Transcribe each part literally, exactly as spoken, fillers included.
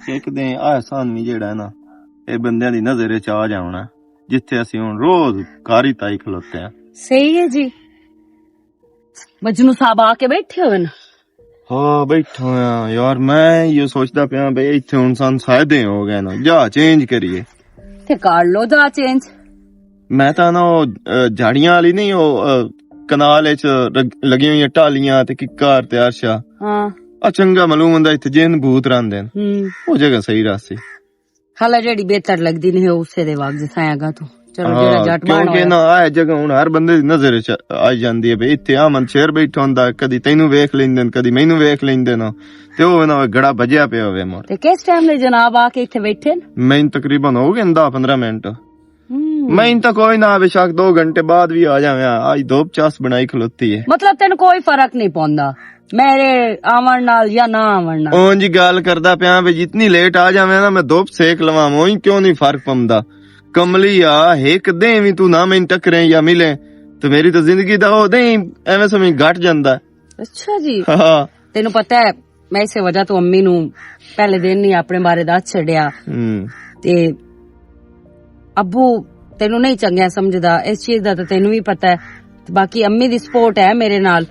ایک دن احسان وی جیڑا ہے نا، اے بندیاں دی نظر وچ آ جاونا، جتھے اسی ہن روز کاری تائی کھلوتے ہیں۔ صحیح ہے جی۔ مجنو صاحب آ کے بیٹھے ہوئے نا۔ ہاں، بیٹھا ہویا یار، میں یہ سوچدا پیا بھئی اتھے ہن سن سائدے ہو گئے نا، جا چینج کریے۔ تے کر لو جا چینج۔ میں تاں نا او، اے، جھاڑیاں والی نہیں، او، اے، کنال وچ رگ-، لگی ہوئی ٹالیاں تے ککار تے عرشا۔ ہاں۔ آ چنگا معلوم ہوندا اتھے جن بھوت رہندے نے۔ ہوں۔ او جگہ صحیح رہسی۔ حالا جیڑی بہتر لگدی نہیں، اسے دے وقت جساں آگا تو۔ چلو، جیڑا ہاں، جٹ بان کیونکہ ہویا۔ نا، آ جگہ ہن ہر بندے دی نظر وچ آئی جاندی ہے بھئی اتھے آمن شیر بیٹھا ہوندا، کدی تینوں ویکھ لیندے نے، کدی مینوں ویکھ لیندے نے۔ تے او نا گڑا بجیا پیا ہوے مور۔ تے کس ٹائم دے جناب آ کے اتھے بیٹھے نے؟ میں تقریباً ہو گئے دس پندرہ منٹ۔ ہوں۔ میں تاں کوئی نہ، بے شک دو گھنٹے بعد بھی آ جاویں، آج دھوپ چاس بنائی کھلوتی ہے۔ مطلب تینوں کوئی فرق نہیں پوندا میرے آون نال یا نہ آون نال؟ اون جی گل کردا پیاں، بے جتنی لیٹ آ جاویں نا، میں دھوپ سیک لواں، وہی کیوں نہیں فرق پوندا؟ کملی آ، ایک دن بھی تو نہ میں ٹکریں یا ملیں، تو میری تو زندگی دا او دن ایویں سمجھ گھٹ جاندا۔ اچھا جی۔ ہاں۔ تینوں پتہ ہے، میں اسے وجہ تو امی نوں پہلے دن ہی اپنے بارے دس چھڈیا۔ ہوں۔ تے ابو تینوں نہیں چنگیا سمجھدا، اس چیز دا تے تینوں وی پتہ ہے۔ تے باقی امی دی سپورٹ ہے میرے نال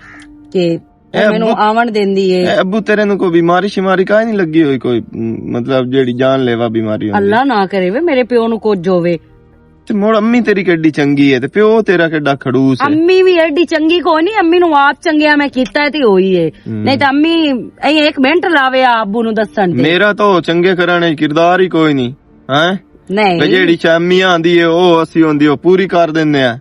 کہ او اے مینوں ابو، آون دیندی ہے۔ اے ابو تیرے نوں کوئی بیماری شماری کائے نہیں لگی ہوئی کوئی، م-، مطلب جیڑی جان لیوا بیماری ہوندی؟ اللہ نہ کرے وے میرے پیو نوں کچھ ہووے۔ تے مڑ امی تیری کیڈی چنگی ہے تے پیو تیرا کیڈا کھڑوس ہے۔ امی وی ایڈی چنگی کوئی نہیں، امی نوں آپ چنگیا میں کیتا ہے تے ہوئی ہے۔ ہم۔ نہیں تے امی ایں ایک منٹ لاوے آ ابو نوں دسن تے۔ میرا تو چنگے کرنے کردار ہی کوئی نہیں۔ ہاں؟ نہیں۔ بھئی جیڑی چامی آندی ہے، او اسی ہوندی، او پوری کر دیندے آ۔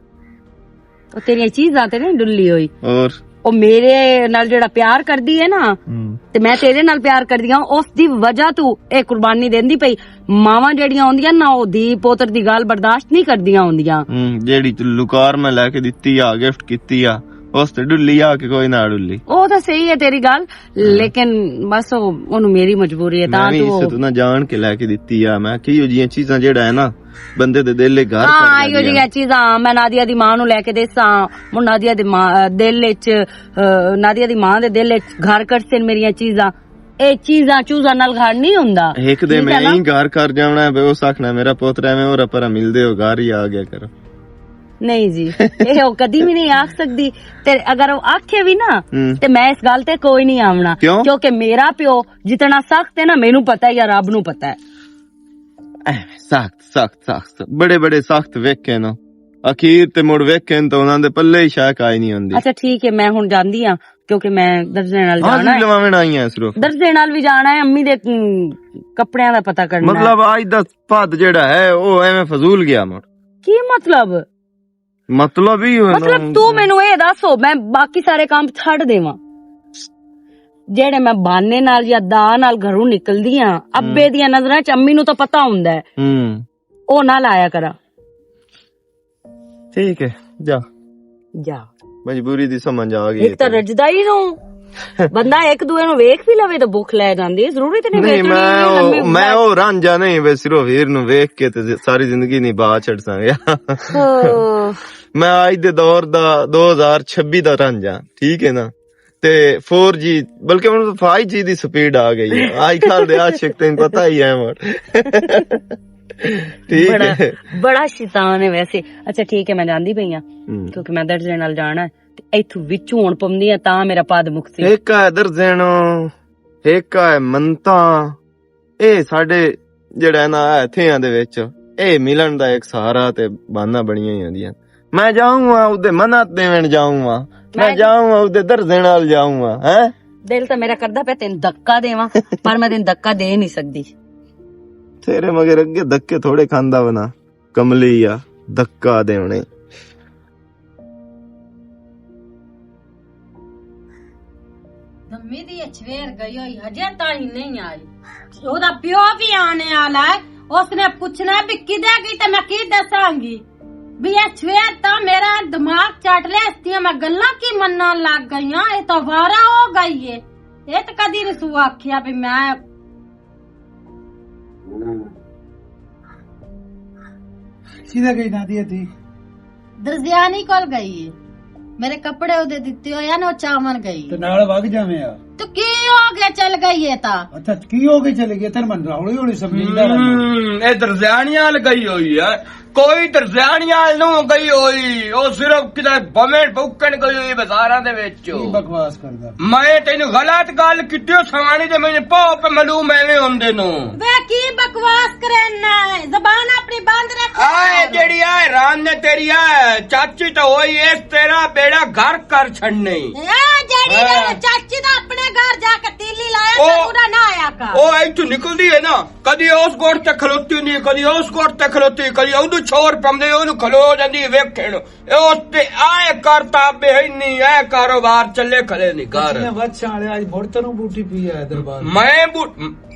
او تیریاں چیزاں تے نہیں ڈلی ہوئی۔ اور؟ او میرے نال جیڑا پیار کردی ہے نا، ہم۔ تے میں تیرے نال پیار کردی ہاں، اس دی وجہ تو اے قربانی دیندی پئی۔ ماواں جیڑیاں ہوندیاں نا، او دی پوتر دی گل برداشت نہیں کردیاں ہوندیاں۔ ہم، جیڑی تو لکار میں لے کے دتی آ، گفٹ کیتی آ، اس تے ڈلی آ کے کوئی نہ ڈلی۔ او تاں صحیح ہے تیری گل، لیکن بس او، اونوں میری مجبوری ہے، تاں میں وی تو اسے تو نہ جان کے لے کے دتی آ۔ میں کہ ایہو جیاں چیزاں جیڑا ہے نا، بندے دے دل لے گھر ہاں، کر ایہو جاندیاں۔ جیاں چیزاں میں نادیہ دی ماں نوں لے کے دیساں، ہن نادیہ دی ماں، دل وچ، اے، نادیہ دی ماں دے دل وچ گھر کرسن میریاں چیزاں۔ اے چیزاں چوزاں نال گھر نہیں ہوندا۔ ایک دے ٹھیک میں ہے نا؟ ہی گھر کر جاونا ہے، بے اس آکھنا میرا پوترا ہے، میں اور اپرا مل دے ہو، گھر ہی آ گیا کرو۔ نہیں جی، اے او کدی بھی نہیں آکھ سکدی۔ تے اگر او آکھے بھی نا، ہم۔ تے میں اس گل تے کوئی نہیں آونا۔ کیوں؟ کیونکہ میرا پیو جتنا سخت ہے نا، مینوں پتہ ہے یا رب نوں پتہ ہے۔ اے، سخت، سخت، سخت، بڑے بڑے سخت ویکھے نا، اخیر تے مڑ ویکھے نا، تے انہاں دے پلے ہی شے کائی نہیں ہوندی۔ اچھا ٹھیک ہے، میں ہن جاندی ہاں، کیونکہ میں درزے نال ہاں جانا جی، ہے۔ لواوݨ آئی ہاں صرف۔ درزے نال بھی جانا ہے، امی دے، ام، کپڑیاں دا پتہ کرنا ہے۔ مطلب، اج دا پد جیڑا ہے، او ایویں فضول گیا مڑ۔ کی مطلب؟ مطلب ہی ہونا مطلب، تو مینوں اے دس، ہو، میں باقی سارے کام چھڈ دیواں؟ جیڑے میں بہانے نال یا دا نال گھروں نکلدی ہاں، ابے دیاں نظراں چ امی نوں تاں پتہ ہوندا ہے۔ ہوں۔ او نہ لایا کراں۔ ٹھیک ہے، جا۔ جا۔ مجبوری دی سمجھ آ گئی ایک ہے تاں تینوں۔ رجدا ہی نوں۔ بندہ ایک دوے نوں ویکھ بھی لوے تاں بھوک لے جاندی ہے۔ ضروری تے نہیں نہیں، ویکھنی میں ہے او، لمبی میں بات۔ او رانجھا نہیں، بس صرف ہیر نوں ویکھ کے تے ز-، ساری زندگی نہیں با چھڑ ساں گیا۔ ہاں۔ میں آج دے دور دا دو ہزار چھبی دا رانجھا، ٹھیک ہے نا؟ تے فور جی، بلکہ ہن فائیو جی دی سپیڈ آ گئی ہے۔ آج کل دے عاشق تینوں پتہ ہی ہے مڑ۔ ٹھیک بڑا، ہے۔ بڑا شیطان ہے ویسے۔ اچھا ٹھیک ہے، میں جاندی پئی ہاں، ہوں۔ کیونکہ میں درزے نال جانا ہے۔ تے ایتھوں وچوں ہن پوندی ہاں تاں میرا پد مکسی۔ ایک ہے درزے نو، ایک ہے منتا۔ اے ساڈے جڑا ہے نا، اتھیاں دے وچ اے ملن دا ایک سہارا تے بہانہ بنیاں ہی ہوندیاں۔ میں جاؤں ہاں، اودے منت دیون جاؤں ہاں۔ میں میں جاؤں ہاں، اودے درزے نال جاؤں ہاں، ہیں؟ دل تے میرا کردا پیا تینوں دھکا دیواں، پر میں تینوں دھکا دے نہیں سکدی۔ تیرے مگر اگے دھکے تھوڑے کھاندا بنا، کملی آ، دھکا دیونے۔ دمی دی اچھویر گئی ہوئی، ہجے تائیں نہیں آئی۔ اوہدا پیو بھی آنے والا ہے، اس نے پوچھنا ہے بھی کدے گئی تے میں کی دساں گی؟ بھی اچھویر تاں میرا دماغ چٹ لیا، اس دیاں میں گلاں کی منن لگ گئی ہاں، اے تاں وارا ہو گئی ہے۔ اے تے کدی نہیں سو آکھیا بھی میں کدے گئی نادیہ دی؟ درزیانی کول گئی ہے۔ میرے کپڑے اودے دتے ہوئے نے، او چاون گئی۔ تے نال وگ جاویں آ۔ تو کی ہو گیا چل گئی ہے تا؟ اچھا، کی ہو گئی چلے گئی؟ تین من ہولی ہولی سمجھدا رہنا۔ ہم، اے درزیانیاں لگائی ہوئی ہے۔ کوئی درزیانیاں نو گئی ہوئی، او صرف کدھر بمیں بھوکن گئی ہوئی بازاراں دے وچ۔ کی بکواس کردا؟ میں تینوں غلط گل کیتی، او سوانی تے میرے پاؤ پہ ملوم ایویں ہوندے نو۔ وے کی بکواس کرنا ہے؟ زبان اپنی بند رکھ۔ آئے جڑی آئے ران نے تیری آئے چاچی تو ہوئی، اس تیرا بیڑا گھر کر چھڑنے۔ اے جڑی ہاں۔ چاچی دا اپنے گھر جا کے تیلی لایا او، کرو نہ، نہ آیا کر۔ او ایتھوں نکلدی ہے نا، کدی اس گوڑ تے کھلوتی نہیں، کدی اس گوڑ تے کھلوتی، کدی اودوں چھور پمدے، اودوں کھلو جاندی ویکھن۔ اے اس تے آئے کر تابے ہے نہیں، اے کاروبار چلے کھلے نہیں کر۔ اچھا، وچ آلے آج بڑ تنوں بوٹی پی آیا دربار۔ میں بو-،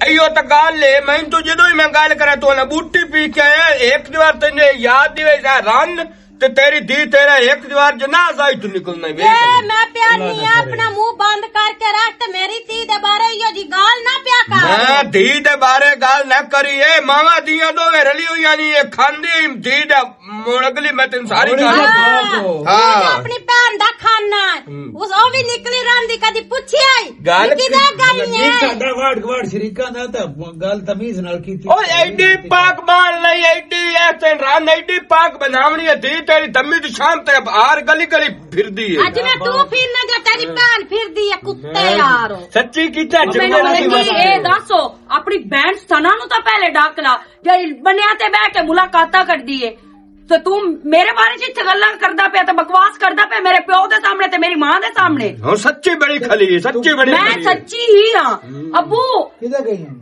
ایو تا گل ہے، میں تو جدوں ہی میں گل کرا تو نہ بوٹی پی کے آیا، ایک دیوار تینے یاد دی وجہ رن، تے تیری دی تیرا ایک دیوار جنازہ ہی تو نکلنا ہی اے، ویکھ۔ میں پیار اللہ نہیں نہ آ، کرے۔ اپنا منہ بند کر کے رکھ تے میری تی دے بارے ایو جی گال نہ پیا کر۔ میں دی دے بارے گال نہ کری، اے ماما دیاں دوویں رلی ہوئیاں نہیں، اے کھاندی دی دے مڑ اگلی میں تین ساری بڑی گال۔ ہاں۔ ہاں۔ تو اپنی بہن دا کھانا ہے۔ ہم۔ اس او بھی نکلی رہندی، کدی پوچھی آئی؟ گل نکی دا گل نہیں ہے۔ ساڈا واڑ گواڑ شریکاں دا تے گل تمیز نال کیتی۔ او ایڈی پاک بان لئی، ایڈی احسن رن، ایڈی پاک بناونی ہے، دی تیری دمی دی شام تے آر گلی گلی پھردی ہے۔ اج میں تو پھرنا جا تیری بہن پھردی ہے، کتے یار۔ سچی کیتا او مینوں چنگا لگی، لگا۔ اے دسو، اپنی بہن سنا نو تاں پہلے ڈاک لا، جے بنیا تے بہ کے ملاقاتاں کردی ہے۔ تے تو میرے بارے چ اتھے گلاں کردا پیا تے بکواس کردا پیا میرے پیو دے سامنے تے میری ماں دے سامنے۔ ہن سچی بڑی کھلی، سچی بڑی میں کھلی۔ سچی ہی ہاں۔ ہم۔ ابو، کدھر گئی ہوں؟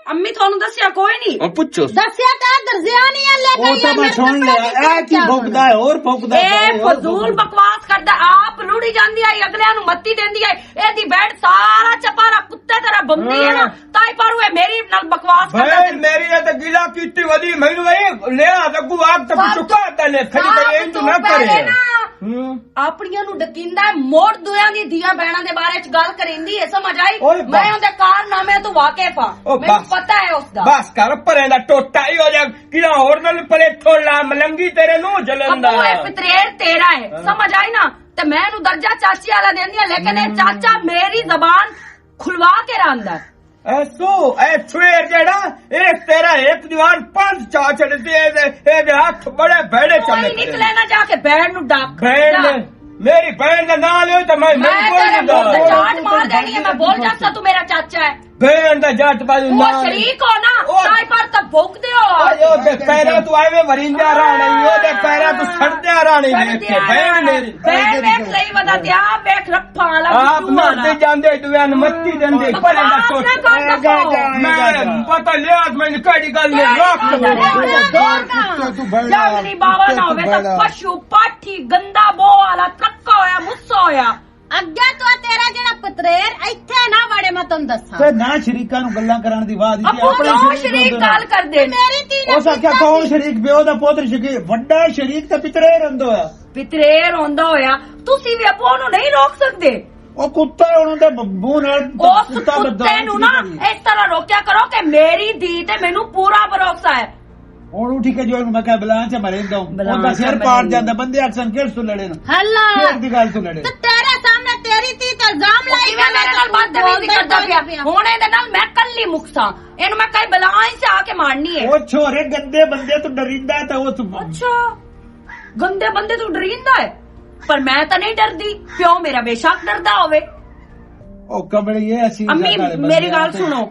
امی تھانوں دسیا کوئی نہیں۔ ہن پچھو۔ دسیا تے درزیا نہیں ہے، لے او گئی تے ہے میں میرے سن کپڑے لیا، نہیں اے کی چاہتا۔ بھوکدا ہے، اور بھوکدا اے ہے، اور فضول بھوکدا۔ بکواس کردا، آپ لوڑی جاندی آئی، اگلیاں نوں متی دیندی آئی۔ اے دی بیڈ سارا چپارا کتے طرح بمدی ہے نا، ہاں۔ تائی پر ہوئے میری نال بکواس کردا بہن تے۔ میری نے تے گلا کیتی ودی، مینوں اے لیا، اگو آگ تے سب چکا تے لے، کھڑی سب تے اے تو نہ تو کرے۔ پہلے نا، ہوں۔ اپنیاں نوں ڈکیندا ہے، موڑ دویاں دی دیاں بہناں دے بارے چ گل کریندی ہے، سمجھ آئی؟ اوئے میں بس۔ اوندے کارنامے تو واقف ہاں، او مینوں بس۔ پتہ ہے اس دا۔ بس کر، پرے دا ٹوٹا ہی ہو جا، کیڑا ہور نال پلے تھوڑا ملنگی تیرے نوں جلن دا۔ ابو، اے پتریر تیرا ہے، ہاں۔ سمجھ آئی نا؟ تے میں نوں درجہ چاچی والا دیندی ہاں، لیکن اے ہم۔ چاچا میری زبان کھلوا کے راندا ہے۔ اے سو، اے چھویر جیڑا، اے تیرا ایک دیوار پانچ چا چھڑدی اے، اے دے ہاتھ بڑے بھڑے چلے کوئی نکلے نہ جا کے بہن نوں ڈاک۔ بہن جا۔ نے، میری بہن دا نام لے تے میں، میں میری کوئی تیرے نہیں منہ تے ڈاک۔ جاٹ مار دینی ہے، میں بول جاسا تو میرا چاچا ہے۔ بہن دا جاٹ بازو وہ نام۔ شریک ہو نا، او۔ تائی پر تب بھوک دے ہو۔ او، او دے پیرا تو آویں وریندا رہنا، او دے پیرا تو سڑدیا رہنا، سڑدیا ویکھ کے، بہن رہنا۔ میری۔ میں ویکھ لئی ودا تے آپ ویکھ رکھا والا آپ بچو والا۔ مردے جاندے دویاں نوں متی دیندے، بکواس پرے دا نہ کر سکو۔ میں پتہ لیا، میں کہڑی گل نہیں، رکھ۔ جنگلی باوا نہ ہوے تاں پشو، پاٹھی، گندا بو والا، ترکا ہویا، مسا ہویا۔ اگے تو تیرا جڑا پتریر، ایتھے نہ وڑے، میں تانوں دساں۔ تے نہ شریکاں نوں گلاں کرن دی آواز ابو اپنے کیوں شریک شریک ہوندے گل نے۔ کردے؟ میری تی نہ اس آکھیا، کون شریک؟ پیو دا پتر شریک، وڈا شریک تے پتریر ہوندا ہویا۔ پتریر ہوندا ہویا، تسی وی ابو نوں نہیں روک سکدے۔ او کتا ہن تے منہ نال اس کتا بددا کتے نوں نا اس طرح روکیا کرو کہ میری دی تے مینوں پورا بھروسہ ہے۔ ہن اٹھ کے جو میں کہا بلان چ مرے گا، بلان اوندا سر پاڑ جاندا، بندے اکثر کیڑ سو لڑے نا؟ ہلا۔ کیڑ دی گل سو لڑے؟ تے تیرے سامنے تیری تی تے الزام لائی کھڑا، میرے نال بدتمیزی کردا پیا۔ ہن اے دے نال میں کلی مکساں، اینوں میں کئی بلان سے آ کے مارنی ہے۔ او چھوڑے، گندے بندے تو ڈریندا ہے تے او تو اچھا، گندے بندے تو ڈریندا ہے، پر میں تو نہیں ڈردی۔ پیو میرا بے شک ڈردا ہوے۔ او کمڑی اے اسی امی، میری گل سنو۔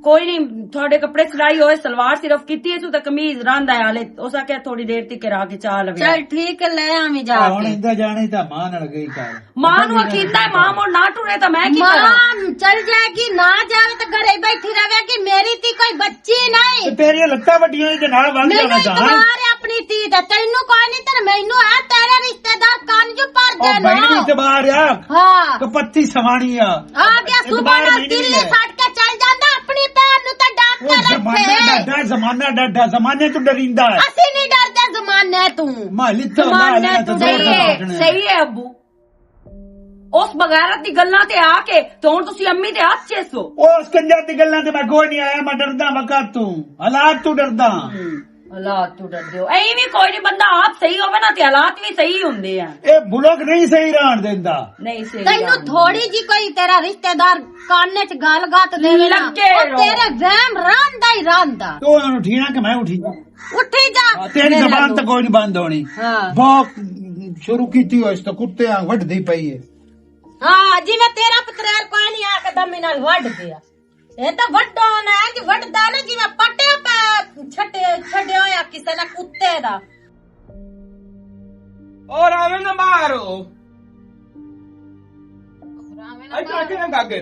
کوئی نہیں، تھوڑے کپڑے سلائی ہوئے، سلوار صرف کیتی ہے، تو تے قمیض راندا ہے حالے۔ اس آکھیا تھوڑی دیر تک کرا کے چا لوے۔ چل ٹھیک ہے، لے آویں جا ہن کے۔ اندا جانے تا ماں نال گئی کر۔ ماں نوں آکھیندا ہے، ماں مڑ نہ ٹرے تاں میں کی کراں؟ ماں چل جائے گی، نہ جاوے تے گھرے بیٹھی رہے گی۔ میری تی کوئی بچی نہیں۔ تے تیریاں لتاں وڈیاں ہوئی تے نال ول جانا چاہاں۔ مینوں اعتبار ہے اپنی تی تے، تینوں کوئی نہیں تے مینوں ہے، تیرے رشتہ دار کن جو پر او دے بھائی نا۔ اعتبار آ۔ ہاں۔ کپتی سوانی آ۔ آ گیا صبح نال تیلی سٹ کے چل جاندا، اپنی بہن نوں تے ڈاک کے رکھے۔ زمانہ ڈاڈا، زمانہ ڈاڈا، زمانے تو ڈریندا ہے۔ اسی نہیں ڈردے زمانے تو۔ مالی تو زمانے تو۔ صحیح ہے، صحیح ہے ابو۔ اس بغیرت دی گلاں تے آ کے تے ہن تسی امی دے ہاتھ چیسو۔ او اس کنجر دی گلاں تے میں کوئی نہیں آیا، میں ڈردا وقت تو، حالات تو ڈردا۔ حالات تو ڈردے ہو؟ ایویں کوئی نہیں، بندہ آپ صحیح ہوے نا تے حالات بھی صحیح ہوندے ہیں۔ اے ملک نہیں صحیح رہن دیندا۔ نہیں صحیح تینوں رہن تھوڑی دیندا۔ جی کوئی تیرا رشتہ دار کانے چ گل گات دے نا، لگے او رہو۔ تیرے وہم رہندا ہی رہندا۔ تو انہاں اٹھینا کہ میں اٹھی جا؟ اٹھی جا۔ ہاں، تیری میرے زبان نال۔ تے کوئی نہیں بند ہونی۔ ہاں۔ بہت شروع کیتی ہو اس تو کتے آ وڈ دی پئی ہے۔ ہاں، جی میں تیرا پتریر کوئی نہیں آ کے دمی نال وڈ دیا۔ اے تے وڈا ہونا ہے، جی وڈدا نا، جی میں پٹے پہ چھٹے، چھڈے ہویا کسے نے کتے دا۔ اور آویں نہ باہر ہو۔ اور آویں نہ اچھا، باہر۔ کیا گا گے؟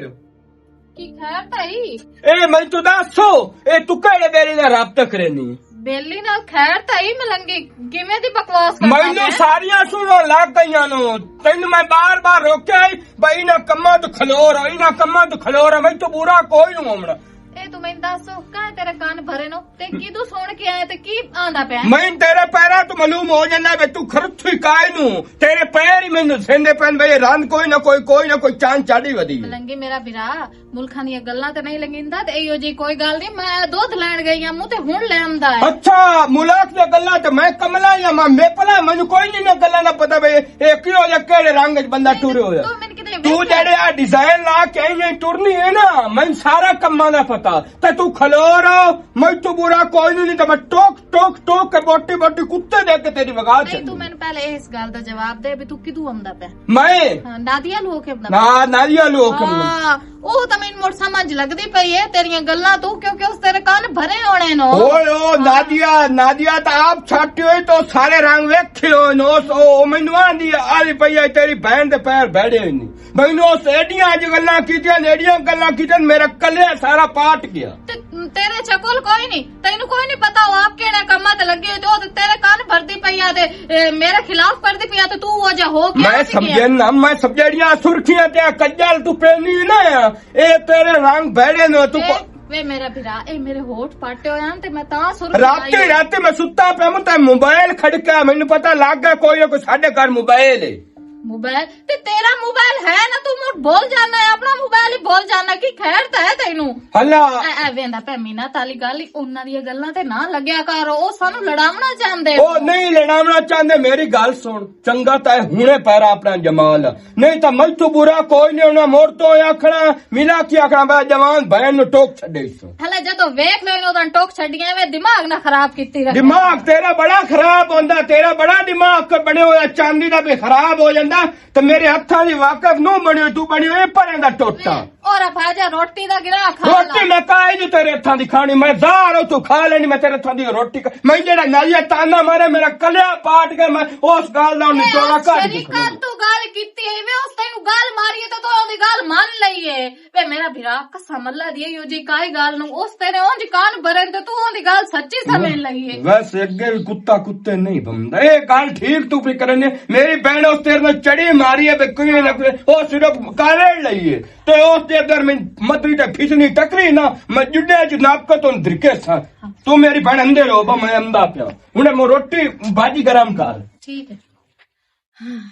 کی خیر تائی؟ اے میں تو دسو، اے تو کہڑے بیری دا رابطہ کرنی؟ بیلی نال خیر تائی ملنگی، کیویں دی بکواس کردا مینوں پیا؟ ساریاں سنو لگ گئیاں نو۔ تینوں میں بار بار روکیا ہی، بھائی انہاں کماں تو کھلو رہا، انہاں کماں تو کھلو رہا، میں تو برا کوئی نوں آونا۔ اے تو میں دسو، کہاں تیرے کان بھرے نو؟ تے کی تو سن کے آئے تے کی آندا پیا؟ میں تیرے پیراں تو معلوم ہو جانا بے تو خرچ ہی کائے نوں۔ تیرے پیر ہی مینوں سیندے پین بے رند کوئی نہ کوئی، کوئی نہ کوئی چاند چاڑی ودی۔ ملنگی میرا بھرا، ملکاں دیاں گلاں تے نہیں لنگیندا تے ایہو جی کوئی گل نہیں، میں دودھ لین گئی ہاں، منہ تے ہن لیندا ہے۔ اچھا، ملک دیاں گلاں تے میں کملا یا میں میپلا، مینوں کوئی نہیں نہ گلاں دا پتہ بے، اے کیہو جے کیڑے رنگ وچ بندہ ٹرے ہویا۔ تو مینوں کدے تو ویکھیا؟ جڑے آ ڈیزائن لا کے ایویں ٹرنی ہے نا، مینوں سارا کماں دا پتہ۔ تے تو کھلو رہو، میں تو برا کوئی نہیں، تے میں ٹوک، ٹوک، ٹوک کے بوٹی، بوٹی کتے دے کے تیری وگا نہیں، تو چھڈنی۔ مینوں پہلے اس گل دا جواب دے بھی تو کدوں آندا پیا؟ میں؟ ہاں، نادیا لوک ہے بندہ۔ نہ، نادیا لوک ہے بندہ۔ ہاں، او تاں مینوں مڑ سمجھ لگدی پئی ہے تیریاں گلاں تو، کیونکہ اس تیرے کان بھرے ہونے نو۔ اوئے او ہاں۔ نادیا، نادیا تاں آپ چھاٹی ہوئی تو سارے رنگ ویکھے ہوئے نو۔ او، او مینوں آندی آلی پئی ہے تیری بہن دے پیر بھڑے ہوئے نے۔ مینوں اس ایڈیاں اج گلاں کیتیاں، ایڈیاں گلاں کیتیاں، میرا کلیا سارا پاٹ گیا۔ تے تیرے چکول کوئی نہیں، تینوں کوئی نہیں پتا وہ آپ کیڑے کماں تے لگے ہوئے تے او تے تیرے کان بھردی پئی آ تے، اے، میرے خلاف کردی پئی آ تے تو وہ جا ہو کے میں آ کے سمجھے کیا؟ نہ، میں سمجھے جڑیاں سرخیاں تے آ کجل تو پینی نا آ، اے تیرے رنگ بہڑے نے تو اے، کو- وے میرا بھرا، اے میرے ہوٹ پاٹے ہوئے ہیں تے میں تاں سرخی راتی، لائی ہے۔ راتی میں ستا پیا، میں تے موبائل کھڑکا، مینوں پتا لگ گیا کوئی نہ کوئی ساڈے گھر موبائل ہے۔ موبائل تے تیرا موبائل ہے نا، تو مڑ بھول جانا ہے، اپنا موبائل ہی بھول جانا، کی خیر تے ہے تینوں؟ اللہ۔ اے، اے ویندا پے مینا تالی گل، انہاں دی گلاں تے نہ لگیا کر، او سانوں لڑاونا چاہندے او نے۔ نہیں لڑاونا چاہندے، میری گل سن، چنگا تے ہنے پیرا اپنا جمال، نہیں تاں میں تو برا کوئی نہیں ہونا، مڑ تو آکھنا، ملا کی آکھنا، بے جوان بہن نو ٹوک چھڈے سو۔ ہلے جدوں ویکھ لو، انہوں تاں ٹوک چھڈیاں، وے دماغ نہ خراب کیتی رکھ۔ دماغ تیرا بڑا خراب ہوندا، تیرا بڑا دماغ بنیا ہویا چاندی دا بھی خراب ہو جاندا، تے میرے ہتھاں دی واقف نو بنیو، تو بنیو اے پریں دا ٹوٹا۔ اور اب آ جا روٹی دا گرا کھا روٹی لا۔ میں کائی جو تیرے ہتھاں دی کھانی، میں زار ہو تو کھا لینی، میں تیرے ہتھاں دی روٹی کھا-، میں جڑا نالیا تانا مارے، میرا کلیا پاٹ کے میں اس گال دا اے نچوڑا اس کر شریکاں دکھنا۔ تو گل کیتی ہے، وے اس تینوں گل ماری ہے تے تو اودی گل مان لئی ہے۔ وے میرا بھرا، قسم اللہ دی، ایہو جی کائی گل نو، اس تیرے اونج کان بھرن تے تو اوندی گل سچی سمجھ لئی ہے۔ ویسے اگے بھی کتا کتے نہیں بندا۔ اے گل ٹھیک تو بھی کرنے، میری بہن اس تیرے نال چڑی ماری ہے، بے کوئی نہ کوئی، او صرف کالڑ لئی ہے۔ تے اس دے اگر میں مدری تے پھسنی ٹکری نا، میں جڈے جو ناپ کے تو درکے سا۔ تو میری بہن اندے رو، با میں اندا پیا۔ ہن میں روٹی بھاجی گرم کر۔ ٹھیک ہے۔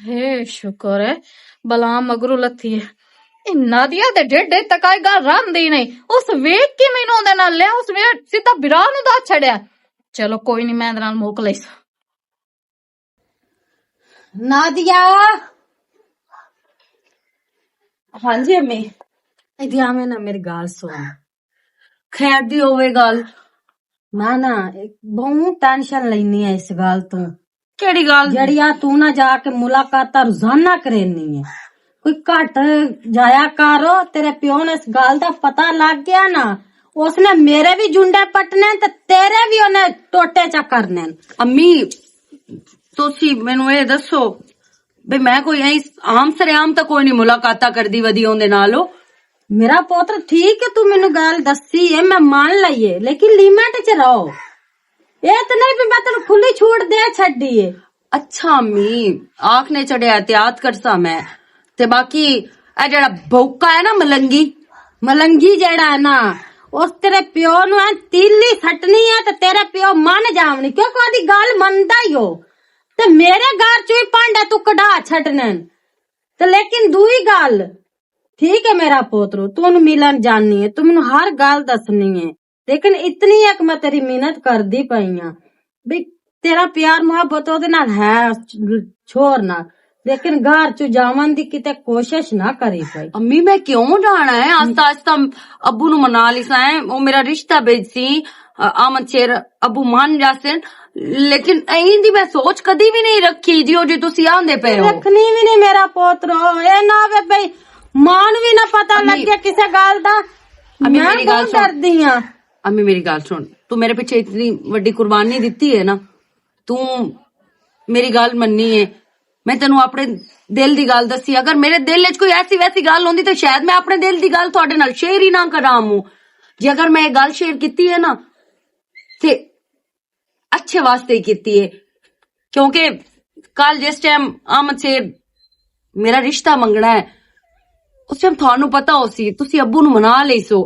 ہے شکر ہے، بلا مگرو لتھی ہے۔ اے نادیا دے ڈیڈ تک آئی گل رن دی نہیں۔ اس ویکھ کے مینوں دے نال لیا، اس ویکھ سیدھا برا نوں دا چھڑیا۔ چلو کوئی نہیں، میں دے نال موک لیس۔ نادیا۔ ہاں جی امی۔ ادھر آویں نا، میری گل سن۔ خیر دی ہوے گل۔ نہ نہ، بہت ٹینشن لینی ہے اس گل تو۔ کیڑی گل؟ جڑیاں تو نہ جا کے ملاقاتاں روزانہ کرینی ہے، کوئی گھٹ جایا کرو۔ تیرے پیو نے اس گل دا پتہ لگ گیا نا، اس نے میرے بھی جنڈے پٹنے تے تیرے بھی انہیں ٹوٹے چا کرنے۔ امی، تسی مینوں اے دسو، بے میں کوئی ایس عام سرے عام تاں کوئی نہیں ملاقاتاں کردی ودی اوندے نال او۔ میرا پوتر ٹھیک ہے، تو مینوں گل دسی ہے، میں مان لئی ہے، لیکن لمٹ چ رہو۔ اے تے نہیں بھی میں تینوں کھلی چھوٹ دے چھڈی ہے۔ اچھا امی، آنکھ نے چڑھے احتیاط کرسا میں۔ تے باقی اے جڑا بھوکا ہے نا ملنگی، ملنگی جڑا ہے نا، اس تیرے پیو نو اے تیلی سٹنی ہے تے تیرے پیو من جاونی، کیونکہ اودی گل مندا ہی ہو۔ تے میرے گھر چوں ہی پانڈا تو کڈا چھڈنے۔ تے لیکن دوئی گل، ٹھیک ہے میرا پوترو، تو انہوں ملن جانی ہے، تو مینوں ہر گل دسنی ہے، لیکن اتنی ایک میں تیری محنت کردی پئی ہاں، بھی تیرا پیار محبت اودے نال ہے، چھوڑ نہ، لیکن گھر چ جاون دی کتے کوشش نہ کری پئی۔ امی، میں کیوں جانا ہے؟ آہستہ آہستہ ابو نو منا لیساں ہے، او میرا رشتہ بھیج سی، آمد شیر ابو مان جاسن، لیکن این دی میں سوچ کدی بھی نہیں رکھی جی، او جی تسی آندے پے ہو۔ رکھنی بھی نہیں میرا پوترو، اے نہ ہوے بھئی ماں نو بھی نہ پتہ امی، لگے کسے گل دا۔ امی، میں میری گل بہت سن۔ ڈردی ہاں۔ امی، میری گل سن، تو میرے پیچھے اتنی وڈی قربانی دتی ہے نا، تو میری گل مننی ہے۔ میں تینوں اپنے دل دی گل دسی، اگر میرے دل وچ کوئی ایسی ویسی گل ہوندی تے شاید میں اپنے دل دی گل تہاڈے نال شیئر ہی نہ کراں۔ جے اگر میں یہ گل شیئر کیتی ہے نا، تے اچھے واسطے ہی کیتی ہے، کیونکہ کل جس ٹائم احمد سے میرا رشتہ منگنا ہے، اس ٹائم تھانوں پتہ ہو سی، تسی ابو نو منا لئی سو۔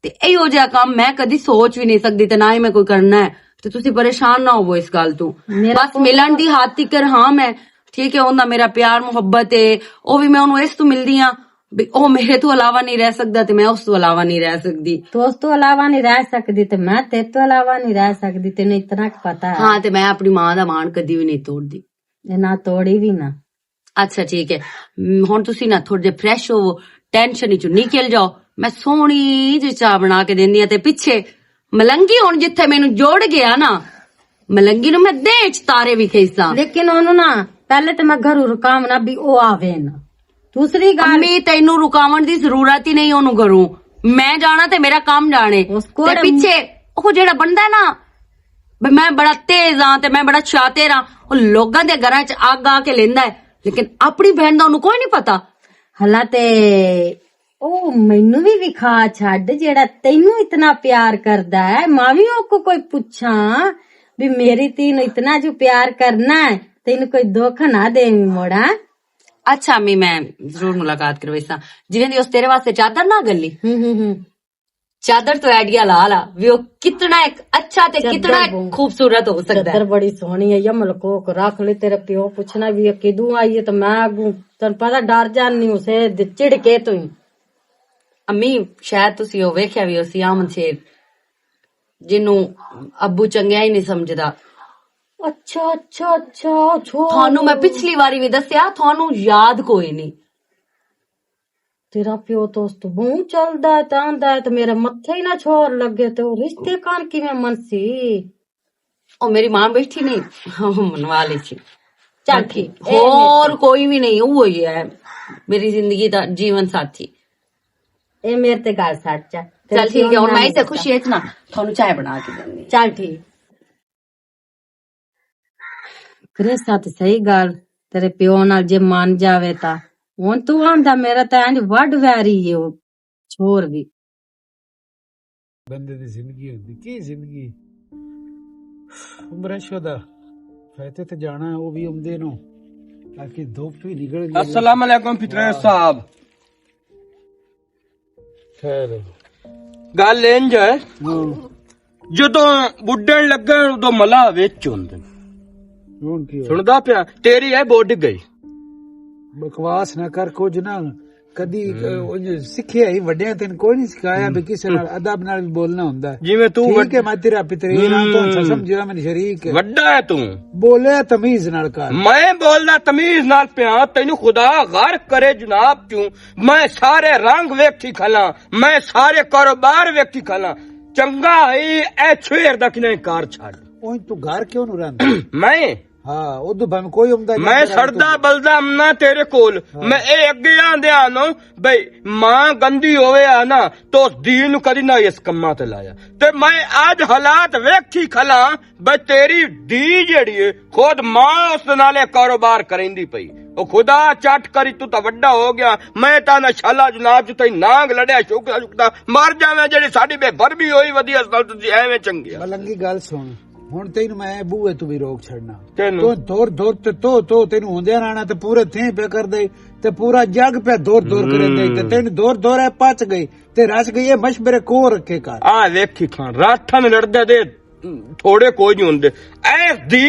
تے ایہو جہا کام میں کدی سوچ بھی نہیں سکدی تے نہ ہی میں کوئی کرنا ہے۔ تے تسی پریشان نہ ہوو اس گل تو۔ میرا بس کوئی ملن دی ہاتھ تکر ہاں میں، ٹھیک ہے، اوندا میرا پیار محبت ہے، او بھی میں اونوں اس تو ملدی ہاں، بھی او میرے تو علاوہ نہیں رہ سکدا تے میں اس تو علاوہ نہیں رہ سکدی۔ تو اس تو علاوہ نہیں رہ سکدی تے میں تیرے تو علاوہ نہیں رہ سکدی، تینوں اتنا کُ پتہ ہے۔ ہاں، تے میں اپنی ماں دا مان کدی بھی نہیں توڑدی۔ اے نہ توڑی بھی نہ۔ اچھا، ٹھیک ہے۔ م، ہن تسی نہ تھوڑے جے فریش ہوو، ٹینشن وچوں نکل جاؤ۔ میں سوہنی جی چاہ بنا کے دیندی ہاں تے پچھے ملنگی ہن جتھے مینوں جوڑ گیا نا، ملنگی نوں میں دے وچ تارے بھی کھیساں۔ لیکن اونوں نا، پہلے تے میں گھروں رکاونا بھی او آوے نا۔ دوسری گل، امی، تینوں رکاون دی ضرورت ہی نہیں اونوں گھروں۔ میں جانا تے میرا کام جانے۔ اس کو تے پچھے او جڑا بندہ ہے نا، بھی میں بڑا تیز ہاں تے میں بڑا شاطر ہاں، او لوگاں دے گھراں چ اگ آ کے لیندا ہے، لیکن اپنی بہن دا اونوں کوئی نہیں پتا۔ حالانکہ او مینوں وی وکھا چھڈ، جیڑا تینوں اتنا پیار کردا ہے، میں وی او کو کوئی پچھاں بھی میری تی نوں اتنا جو پیار کرنا ہے، تینوں کوئی دکھ نہ دے موڑا۔ اچھا امی، میں ضرور ملاقات کرویساں۔ جنہیں دی اس تیرے واسطے چادر نہ گلی، ہوں، ہوں، ہوں۔ چادر تو آئیڈیا لا لا، وی او کتنا ایک اچھا تے چادر کتنا ایک بہت، خوبصورت ہو سکدا ہے۔ چادر بڑی سوہنی ہے، یا ملکوک رکھ لے، تیرے پیو پوچھنا وی اے کدوں آئی ہے، تے میں اگوں تن پتہ ڈر جانی اسے دے چڑکے تو ہی۔ امی، شاید تسی او ویکھیا وی ہوسی آمن شیر، جنوں ابو چنگیا ہی نہیں سمجھدا۔ اچھا، اچھا، اچھا، چھوڑ۔ تھانوں میں پچھلی واری وی دسیا، تھانوں یاد کوئی نہیں۔ تیرا پیو تو اس تو بہوں چلدا ہے، تے آندا ہے، تے میرے متھے ہی نہ چھوڑ لگے، تے او رشتے کان کیویں منسی؟ او میری ماں بیٹھی نہیں، او منوا لی سی۔ چل ٹھیک، اے ہور میرے کوئی بھی نہیں، اوہی ہے میری زندگی دا جیون ساتھی۔ اے میرے تے گل سچ ہے۔ چل ٹھیک ہے، ہن میں اسے خوشی اچ نا تھانوں چائے بنا کے دیندی۔ چل ٹھیک۔ کرے سات صحیح گل، تیرے پیو نال جے مان جاوے تا۔ ہن تو آندا میرا تے انج وڈ ویری ہے او چھور بھی۔ بندے دی زندگی ہوندی، کی زندگی؟ عمر شدا فیتے تے جانا ہے، او بھی اوندے نو، تاکہ دھوپ بھی نکل جائے۔ السلام علیکم فطرت صاحب۔ خیر۔ گل انج ہے، ہاں۔ جدوں بڈن لگن، ادوں ملا وچ ہوندے۔ ہن کی ہویا؟ سندا پیا، تیری اے بڈ گئی۔ بکواس نہ کر، کچھ نہ، کدی، ہم۔ اے، سکھیا ہی وڈیاں تین کوئی نہیں سکھایا، ہم۔ بھی کسے نال ادب نال بھی بولنا ہوندا ہے۔ جویں تو ٹھیک وڈ-، ہے، میں تیرا پتر، یہ نہ تو ہم۔ سمجھ جا، میں شریک ہے۔ وڈا ہے تو۔ بولے تمیز نال کر۔ میں بولنا تمیز نال پیا، تینوں خدا غرق کرے جناب کیوں؟ میں سارے رنگ ویکھی کھلا، میں سارے کاروبار ویکھی کھلا۔ چنگا ہے اے شہر دا کنے کار چھڈ۔ اوہ تو گھر کیوں نو رہندا؟ میں؟ ہاں، ادو بھاویں کوئی عمدہ میں جاندا سڑدا رہے۔ بلدا امنا تیرے کول۔ ہاں۔ میں اے اگے آندے آنو، بھئی ماں گندی ہوئے آ نا، تو اس دین نو کدی نہ اس کماں تے لایا۔ تے میں اج حالات ویکھی کھلا، بھئی تیری دھی جیڑی ہے، خود ماں اس دے نال اے کاروبار کریندی پئی۔ او خدا چٹ کری، تو تا وڈا ہو گیا۔ میں تا نہ شالا جناب جو تئی نانگ لڑیا، شکتا شکتا مر جاویں، جیڑی ساڈی بے بربی ہوئی ودی، اس نال تسی ایویں چنگے آ۔ ملنگی گل سن، ہن تینوں میں بوئے تو بھی روک چھڑنا۔ کینوں؟ تو دور دور تے تو، تو تینوں ہوندے رہنا تے پورے تھیں پہ کر دے، تے پورا جگ پہ دور دور کرے دے، تے ہم۔ تینوں دور دور ہے پچ گئی، تے رچ گئی، اے مشورے کو رکھے کر۔ آ ویکھی کھان، راتھاں میں لڑدے دے۔ تھوڑے کوئی نہیں ہوندے۔ ایس دی،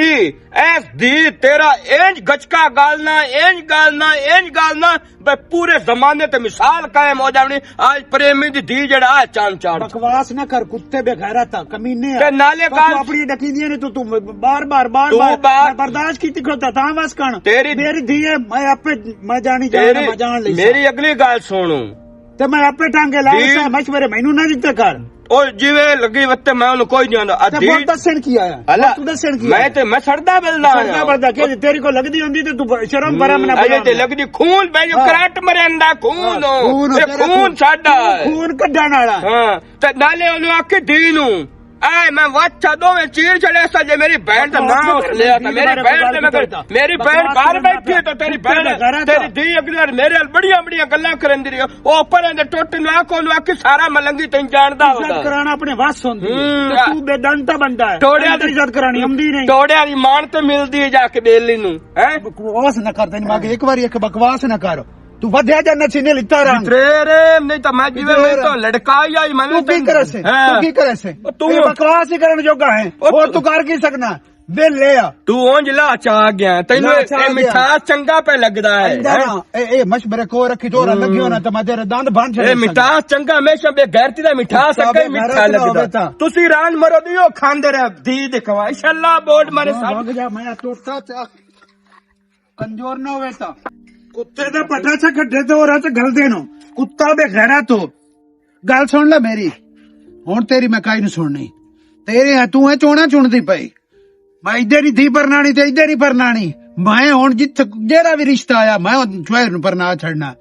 ایس دی، تیرا انج گچکا گالنا، انج گالنا، انج گالنا، بے پورے زمانے تے مثال قائم ہو جاونی۔ آج پریمی دی دھی جڑا آ چاند چاڑ۔ بکواس نہ کر، کتے بے غیرت آ، کمینے آ۔ تے نالے تو، تو گال اپنی ڈکی دیاں نے، تو، تو بار بار، بار تو بار بار میں برداشت کیتی کھڑوتا، تاں بس کن۔ تیری میری دھی ہے، میں آپے، میں جانی جانا، تیری، میں جان لئی سا۔ میری اگلی گال سنو۔ تے میں آپے ٹانگے لا دھی لسا، مشورے مینوں نہ دتے کر۔ او جیویں لگی وتے میں انہوں کوئی نہیں آندا۔ آ تے دھی بول دسن کی آیا؟ اللہ، تو دسن کی میں آیا؟ تے میں سڑدا بلدا سڑدا آیا۔ بلدا، کہ تیری کو لگدی ہوندی تے تو شرم برم نہ اجے بلا تے میں۔ لگدی خون پہ جو ہاں۔ کرٹ مرن دا خون ہاں، ہو۔ خون ہو، اے تیرے خون خون، ساڈا ہے۔ خون کڈن والا۔ ہاں، تے نالے انہوں آکھے دھی نوں، اے میں وچھا دوویں چیر چھڑے سا جے میری بہن دا نام اس لیا تھا۔ میری بہن دے مگر، میری بہن باہر بیٹھی ہے تو تیری بہن، تیری دھی اگلی وار میرے نال بڑیاں بڑیاں گلاں کرندی رہی۔ او اوپر اندے ٹوٹے نوں آکھو، نوں آکھی سارا ملنگی تین جاندا عزت ہوندا۔ کرانا اپنے وس ہوندی ہے۔ ہوں۔ تے تو بے دنتا بندہ ہے۔ ٹوڑے اندر عزت کرانی ہوندی نہیں۔ ٹوڑے والی مان تے ملدی ہے جا کے بیلی نوں، ہیں؟ بکواس نہ کر، تینوں میں آکھیا ایک واری ایک بکواس نہ کر۔ تو ودھیا جا نچی نے لتا رنگ۔ تیرے نہیں تو میں جیویں میں تو لڑکا ہی آئی، میں تو کی کرے سے؟ ہاں۔ تو کی کرے سے؟ تو اے بکواس ہی کرن جوگا ہے۔ او اور تو تو کر کی سکنا؟ ویلے آ۔ تو اونج لا چا گیا، تینوں لا چا اے گیا۔ مٹھاس چنگا پہ لگدا ہے، ہیں؟ نہ، اے، اے مشورے کو رکھی تو رہا لگی ہونا، تو میں تیرے دند بن اے چھڑے سن۔ مٹھاس چنگا، ہمیشہ بے غیرتی دا مٹھاس کچھ اگے بے ہی مٹھا غیرت نہ لگدا۔ ہووے تاں۔ تسی ران مرو دیو کھاندے رہ دی دکھوا، انشاءاللہ بورڈ مارے سب۔ بھاگ جا، میں ٹوٹا چا، کمزور نہ ہووے تاں۔ کتے دا پٹا چا کھڈے تے ہو رہا تے گل دے نو۔ کتا بے غیرت ہو۔ گل سن لے میری۔ ہن تیری میں کائی نو سننی۔ تیرے ہاں تو ہے چونا چنتی پئی۔ میں ادھر ہی تھی پرنانی تے ادھر ہی پرنانی۔ میں ہن جتھے جیڑا بھی رشتہ آیا، میں او شوہر نوں پرنا چھڑنا۔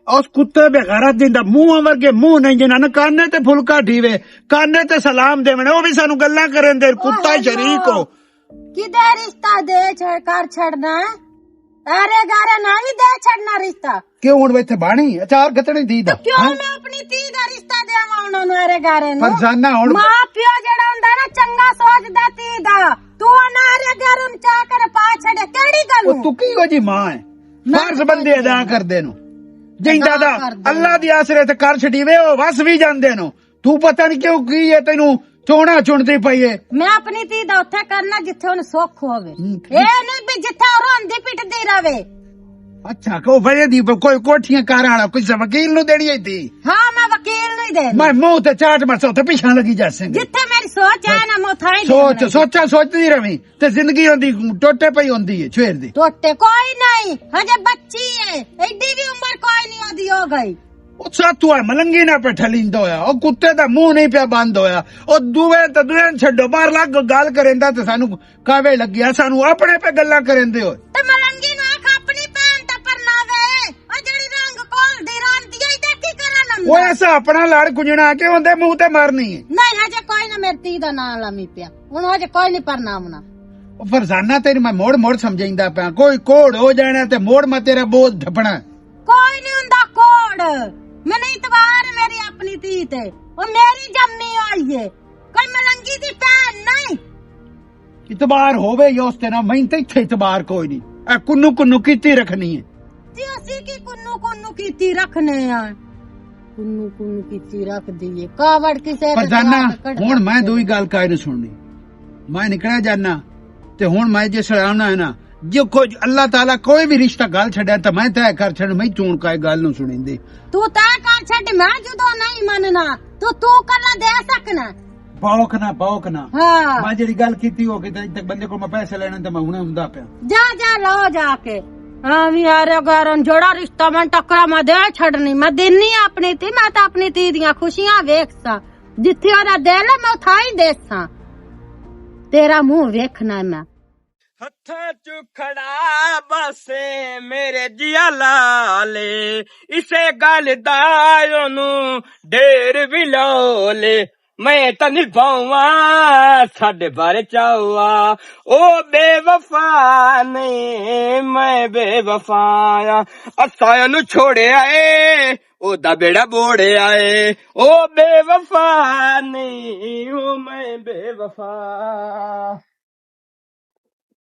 اس کتے بے غیرت دین دا منہ ورگے منہ نہیں جنہاں نے کانے تے پھلکا ڈھیوے، کانے تے سلام دیونے، او بھی سانو گلاں کرن دے، کتا شریک ہو۔ کدے رشتہ دے چھڑ-، کر چھڑنا ہے؟ ارے گارے نہ بھی دے چھڑنا رشتہ۔ کیوں ہن ویتھے بانی؟ اچار گتنے دی دا۔ تو کیوں ہاں؟ میں اپنی تی دا رشتہ دیواں انہاں نوں ارے گارے نوں؟ پر جانا ہن۔ ماں پیو جڑا ہوندا نا چنگا سوچدا تی دا۔ تو نہ ارے گارے نوں چا کر پا چھڑے، کیڑی گل او نوں؟ تو کی ہو جی ماں ہے؟ میں فرض تو بندے کوئی ادا نہیں۔ کردے نوں۔ جیندا ادا دا کردے اللہ نوں۔ دی آسرے تے کر چھڈی وے، او وس وی جاندے نوں۔ تو پتہ نہیں کیوں کی ہے تینوں چونا چنتی پئی ہے۔ میں اپنی تی دا اتھے کرنا جتھے ہن سکھ ہووے۔ ہوں۔ اے نہیں بھی جتھے او روندی پٹدی رہے۔ اچھا، کو وجہ دی کوئی کوٹھیاں کار والا کچھ وکیل نوں دینی ہے تی؟ ہاں، میں وکیل نوں ہی دینا۔ میں منہ تے چاٹ مرسا اتھے پیچھے لگی جاسیں۔ جتھے میری سوچ ہے نا، میں اتھاں ہی سوچ، دینا۔ سوچا سوچدی رہویں تے زندگی ہوندی ٹوٹے پئی ہوندی ہے چھوڑ دی۔ ٹوٹے کوئی نہیں، ہجے بچی ہے، ایڈی بھی عمر کوئی نہیں ہوندی ہو گئی۔ او ساتو ہے ملنگی نہ پہ ٹھلیند ہویا، او کتے دا منہ نہیں پیا بند ہویا، او دوے تے دوے چھڈو، باہر لگ گل کریندا تے سانو کاوے لگیا، سانو اپنے پہ گلاں کریندے ہو۔ تے ملنگی نوں آکھ اپنی بھین تے پرناوے، او جڑی رنگ کول دی ران دی، ایدا کی کرن ہم؟ او ایسا اپنا لڑ کنجنا کہ اوندے منہ تے مرنی ہے۔ نہیں، ہجے کوئی نہ میری تی دا نام لامی پیا، ہن ہجے کوئی نہیں پرناونا۔ او فرزانہ تیری میں موڑ موڑ سمجھیندا پیا، کوئی کوڑ ہو جانا تے موڑ میں تیرا بوجھ ڈھپنا۔ کوئی نہیں ہوندا کوڑ، میں نہیں اتوار میری اپنی تی تے، او میری جمی ہوئی ہے، کوئی ملنگی دی بھین نہیں۔ اعتبار ہووے یا اس تے نہ، میں تے اتھے اعتبار کوئی نہیں۔ اے کنو کنو کیتی رکھنی ہے۔ تے اسی کی کنو کنو کیتی رکھنے آ؟ کنو کنو کیتی رکھ دیے۔ کاوڑ کسے پر تے جانا، جواب کڈ ہن میں سکدے۔ دوئی گل کائے نہ سننی۔ میں نکلا جانا، تے ہن میں جے سڑاونا ہے نا، جو کچھ اللہ تعالیٰ کوئی بھی رشتہ گل چھڈے تے میں طے کر چھڈ، میں چون کائے گل نو سنیندے۔ تو طے کر چھڈ، میں جدوں نہیں مننا، تو، تو کلا دے سکنا۔ باوک نہ، باوک نہ۔ ہاں۔ میں جڑی گل کیتی ہو کہ تے بندے کو میں پیسے لینے تے میں ہنے ہوندا پیا۔ جا، جا، لو جا کے۔ ہاں، وی آرے گارن جوڑا رشتہ میں ٹکرا میں دے چھڈنی، میں دینی اپنی تی، میں تے اپنی تی دیاں خوشیاں ویکھساں۔ جتھے اورا دل ہے، میں اتھاں ہی دیساں۔ تیرا منہ ویکھنا ہے میں۔ ہتھاں چ کھڑا بس میرے جیا لالے، اسے گل دا اونوں ڈیر وی لو لے۔ میں تاں نبھاواں ساڈے بارے چاوا، او بے وفا نہیں، میں بے وفا آں۔ اساں اونوں چھوڑیا اے، او دا بیڑا بوڑیا اے، او بے وفا نہیں، او میں بے وفا۔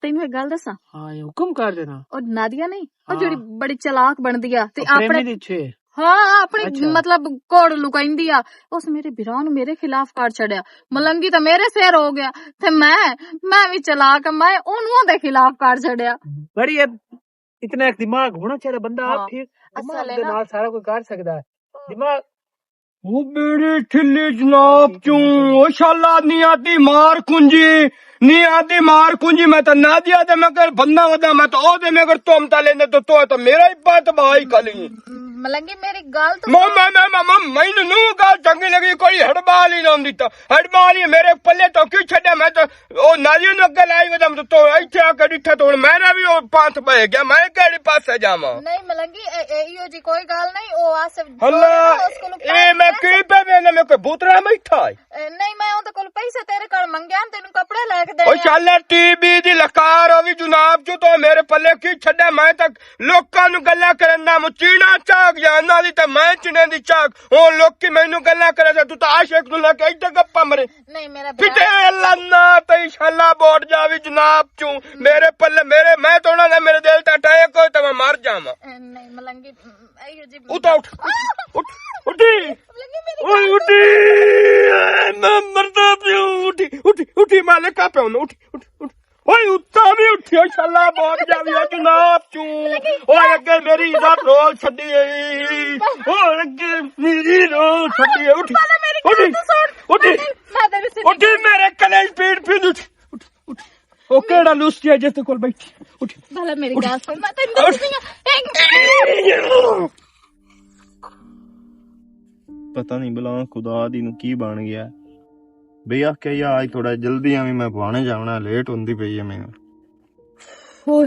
تینوں ایک گل دساں؟ ہاں، یہ حکم کر دینا۔ اور نادیہ نہیں، اور ہاں۔ جڑی بڑی چلاک بندی آ، تے او پریمی اپنے دی چھے۔ ہاں، اپنی اچھا۔ مطلب کوڑ لکائندی آ۔ اس میرے بھرا نوں میرے خلاف کر چھڈیا، ملنگی تے میرے سر ہو گیا۔ تے میں میں وی چلا کے میں اونوں دے خلاف کر چھڈیا۔ بڑی اتنا ایک دماغ ہونا چاہیے بندہ آپ ہاں۔ ٹھیک دماغ دے نال سارا کوئی کر سکدا ہے۔ دماغ او میرے ٹھلی جناب کیوں؟ او شالا نی آدی مار کنجی، نی آدی مار کنجی۔ میں تے نادیا دے مگر بندہ ودا، میں تے او دے مگر تم تا لیندے تو تو تے میرا ہی پت بھائی کلی۔ ملنگی میری گل تو میں میں میں میں میں میں نو گل چنگی لگی، کوئی ہڑبال ہی نہ ہوندی تا۔ ہڑبال ہی میرے پلے تو کیوں چھڈیا؟ میں تے او نالی نوں اگے لائی ودم تو تو ایتھے آ کے ڈٹھا تو ہن میرا وی او پانت پے گیا، میں کہڑے پاسے جاواں؟ نہیں ملنگی، اے- اے- ایہو جی کوئی گل نہیں، او آصف جو اللہ، ہے نا، اس کولوں اے میں کی پے وینا، میں کوئی بوترا بیٹھا ہے؟ اے، نہیں، میں اون تے کول پیسے تیرے کول منگیا، تینوں کپڑے لے کے او دینے آ۔ شالا ٹی بی دی لکار ہووی جناب، جو تو میرے پلے کی چھڈا، میں تک لوکاں نوں گلاں کرن دا مچینا چاک یا انہاں دی تے میں چنے دی چاک۔ او لوکی مینوں گلاں کرے تے تو تے عاشق نوں لے کے ایڈے گپا مرے۔ نہیں، میرا برا پتے اللہ نہ تے انشاءاللہ بوٹ جاوی جناب چوں۔ میرے پلے، میرے، میں تو نہ میرے دل تے اٹیک ہوئے تے میں مر جاواں۔ اے، نہیں، ملنگی، ام، ایو جی اٹھ، اٹھ، اٹھ، اٹھی۔ ملنگی، میری اوئے گل اٹھی، اے، میں مردا پیوں، اٹھی، اٹھی، اٹھی، مالکا پیوں، اٹھی، اٹھی، اٹھی۔ اوئے اتا بھی اٹھی، انشاءاللہ بوٹ جاوی جناب چوں۔ اوئے اگے میری عزت رول چھڈی ائی۔ اوئے اگے میری رول چھڈی ائی۔ اٹھی، اٹھی، اٹھی۔ میں تینوں سیدھی اٹھی، میرے کلیج پیٹ پہ اٹھی، اٹھی، اٹھی۔ او کیڑا لوسٹی ہے جس دے کول بیٹھی؟ اٹھ۔ بھلا میری گل سن، میں تینوں دسدی ہاں۔ ایک پتہ نہیں بلا خدا دی نو کی بن گیا۔ بھئی آکھیا یا آج تھوڑا جلدی آویں، میں بھانے جاونا، لیٹ ہوندی پئی ہے مینوں۔ اوئے۔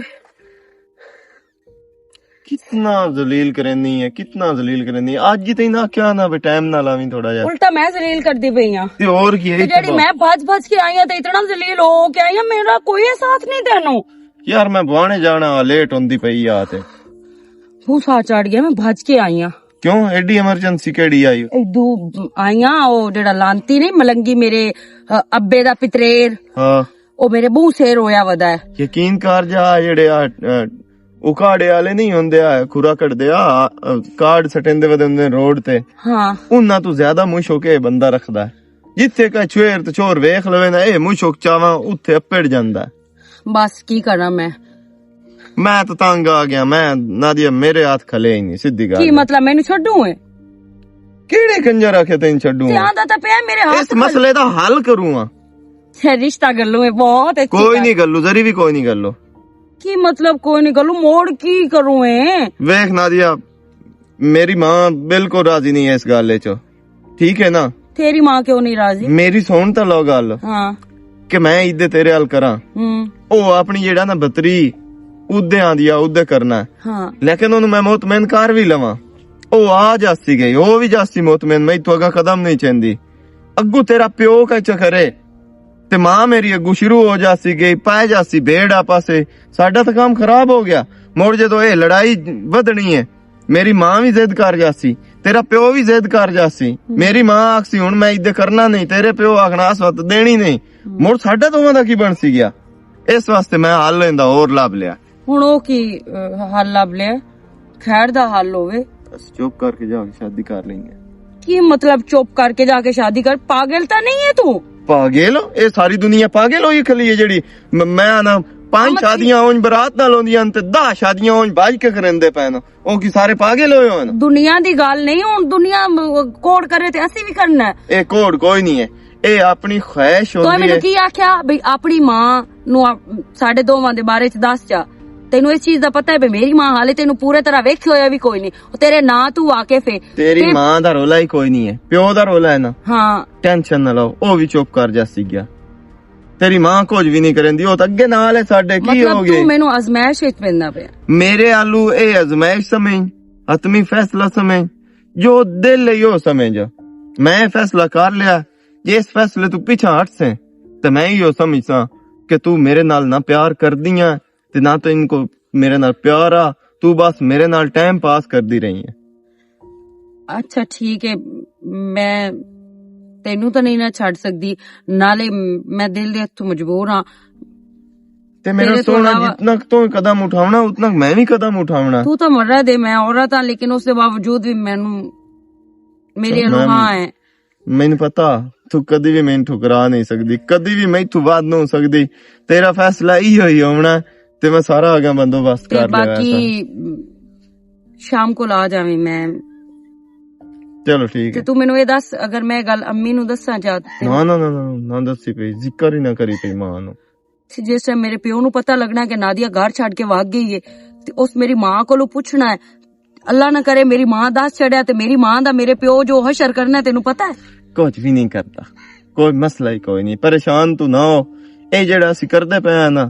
کتنا ذلیل کرینی ہے، کتنا ذلیل کرینی ہے۔ اج جی تینوں آکھیا نہ بے ٹائم نال آویں تھوڑا جہا۔ الٹا میں ذلیل کردی پئی ہاں۔ تے اور کی ہے تے جیڑی میں بھج بھج کے آئی ہاں تے اتنا ذلیل ہو کے آئی ہاں، میرا کوئی احساس نہیں تینوں۔ یار میں بوانے جانا، لیٹ ہوندی پئی آ تے۔ بہت سا چڑھ گیا، میں بھج کے آئی ہاں۔ کیوں ایڈی ایمرجنسی کیڑی آئی؟ ادو آئی ہاں، او جیڑا لانتی نہیں ملنگی میرے، آ، ابے دا پتریر۔ ہاں۔ او میرے بہت سیر ہویا ودا ہے۔ یقین کر جا، جیڑے آ، آ، اکاڑے والے نہیں ہوندے آ، کھرا کڈدے آ، آ، کارڈ سٹیندے ودے ہوندے روڈ تے۔ ہاں۔ انہاں تو زیادہ مشک اے بندہ رکھدا ہے۔ جتھے کا چھویر تے چھور ویکھ لوے نا، اے مشک چاواں اتھے اپڑ جاندا ہے۔ بس کی کراں میں؟ میں تو تنگ آ گیا، میں نادیا میرے ہاتھ کھلے ہی نہیں، سیدھی گل کی ہے۔ مطلب مینوں چھڈوں اے؟ کیڑے کنجر آکھے تین چھڈوں تے اے؟ آندا تے پیا میرے ہاتھ اس کھلے۔ مسئلے دا حل کروں آ۔ تے رشتہ گلوں اے بہت اچھی کوئی گل۔ نہیں گلو، ذری بھی کوئی نہیں گلو۔ کی مطلب کوئی نہیں گلو، موڑ کی کروں اے؟ ویکھ نادیا، میری ماں بالکل راضی نہیں ہے اس گل وچ، ٹھیک ہے نا؟ تیری ماں کیوں نہیں راضی؟ میری سن تے لو گل ہاں۔ کہ میں عید تیرے حل کراں۔ ہوں۔ او اپنی جیڑا نا بتری ادے آندی آ، ادے کرنا ہے۔ ہاں۔ لیکن اونوں میں مطمئن کر بھی لواں، او آ جاسی گئی، او بھی جاسی مطمئن، میں اتھوں اگا قدم نہیں چیندی۔ اگوں تیرا پیو کا چکر ہے، تے ماں میری اگوں شروع ہو جاسی گئی، پائے جاسی بیڑ آ پاسے۔ ساڈا تاں کام خراب ہو گیا۔ مڑ جدوں اے لڑائی ودھنی ہے، میری ماں وی ضد کر جاسی، تیرا پیو وی ضد کر جاسی۔ میری ماں آکھسی، "ہن میں ادے کرنا نہیں"، تیرے پیو آکھنا، "اس وقت دینی نہیں۔" مڑ ساڈا دوواں دا کی بن سی گیا؟ اس واسطے میں حل ایندا ہور لب لیا۔ ہن او کی، اہ، حل لب لیا؟ خیر دا حل ہووے۔ بس چپ کر کے جا کے شادی کر لیں گے۔ کی مطلب چپ کر کے جا کے شادی کر؟ پاگل تاں نہیں ہے تو؟ پاگل؟ اے ساری دنیا پاگل ہوئی کھلی ہے جیڑی م-، میں آنا پانچ مطلب شادیاں اونج برات نال ہوندیاں تے دہ شادیاں اونج باج کے کریندے پے نے۔ او کی سارے پاگل ہوئے ہوئے نے؟ دنیا دی گل نہیں، ہن دنیا م-، کوڑ کرے تے اسی بھی کرنا ہے۔ اے کوڑ کوئی نہیں ہے، اے اپنی خواہش تو ہوندی مینوں ہے۔ کی آکھیا بھئی اپنی ماں نو آ-، ساڈے دوواں دے بارے چ دس چا۔ تینوں اس چیز دا پتہ ہے بھئی میری ماں حالے تینوں پورے طرح ویکھیا ہویا بھی کوئی نہیں۔ او تیرے ناں تو واقف ہے۔ تیری تے ماں دا رولا ہی کوئی نہیں ہے، پیو دا رولا ہے نا۔ ہاں۔ ٹینشن نہ لو، او بھی چپ کر جاسی گیا۔ تیری ماں کچھ بھی نہیں کریندی، او تاں اگے نال ہے ساڈے، کی مطلب ہو تو گئے؟ مینوں آزمائش وچ پیندا پیا۔ میرے آلو اے آزمائش سمجھ، حتمی فیصلہ سمجھ، جو دل ہے یو سمجھ۔ میں فیصلہ کر لیا، جے اس فیصلے تو پیچھے ہٹ سے، تے میں یو سمجھ سا کہ تو میرے نال نہ پیار کر دیاں، تے نہ تو ان کو میرے نال پیار آ، تو بس میرے نال ٹائم پاس کردی رہی ہے۔ اچھا ٹھیک ہے، میں تینوں تو نہیں نہ چھڈ سکدی، نالے میں دل دے ہتھوں مجبور ہاں۔ تے میرا تیرے تو سونا علاوہ جتنا تو قدم اٹھاونا، اتنا میں بھی قدم اٹھاونا۔ تو تو مرا دے، میں عورت ہاں، لیکن اس دے باوجود بھی مینوں، میری چل، میں انوہاں ہے۔ مینوں پتا، تو کدی بھی مینوں ٹھکرا نہیں سکدی، کدی بھی میں تو بعد نہ ہو سکدی۔ تیرا فیصلہ ایہو ہی ہونا، تے میں سارا اگاں بندوبست تے کر لیا باقی ویسا۔ شام کو لا جاویں میں۔ چلو ٹھیک تے ہے۔ تو مینوں اے دس، اگر میں گل امی نوں دساں چاہ تے؟ نہ، نہ، نہ، نہ، نہ دسی پئی، ذکر ہی نہ کری پئی ماں نوں۔ جس ٹائم میرے پیو نوں پتہ لگنا کہ نادیہ گھر چھڈ کے وگ گئی ہے، تے اس میری ماں کولوں پوچھنا ہے، اللہ نہ کرے میری ماں دس چڑھیا تے میری ماں دا میرے پیو جو حشر کرنا ہے، تینوں پتہ ہے؟ کچھ بھی نہیں کرتا، کوئی مسئلہ ہی کوئی نہیں، پریشان تو نہ ہو۔ اے جڑا اسی کردے پئے آں نا،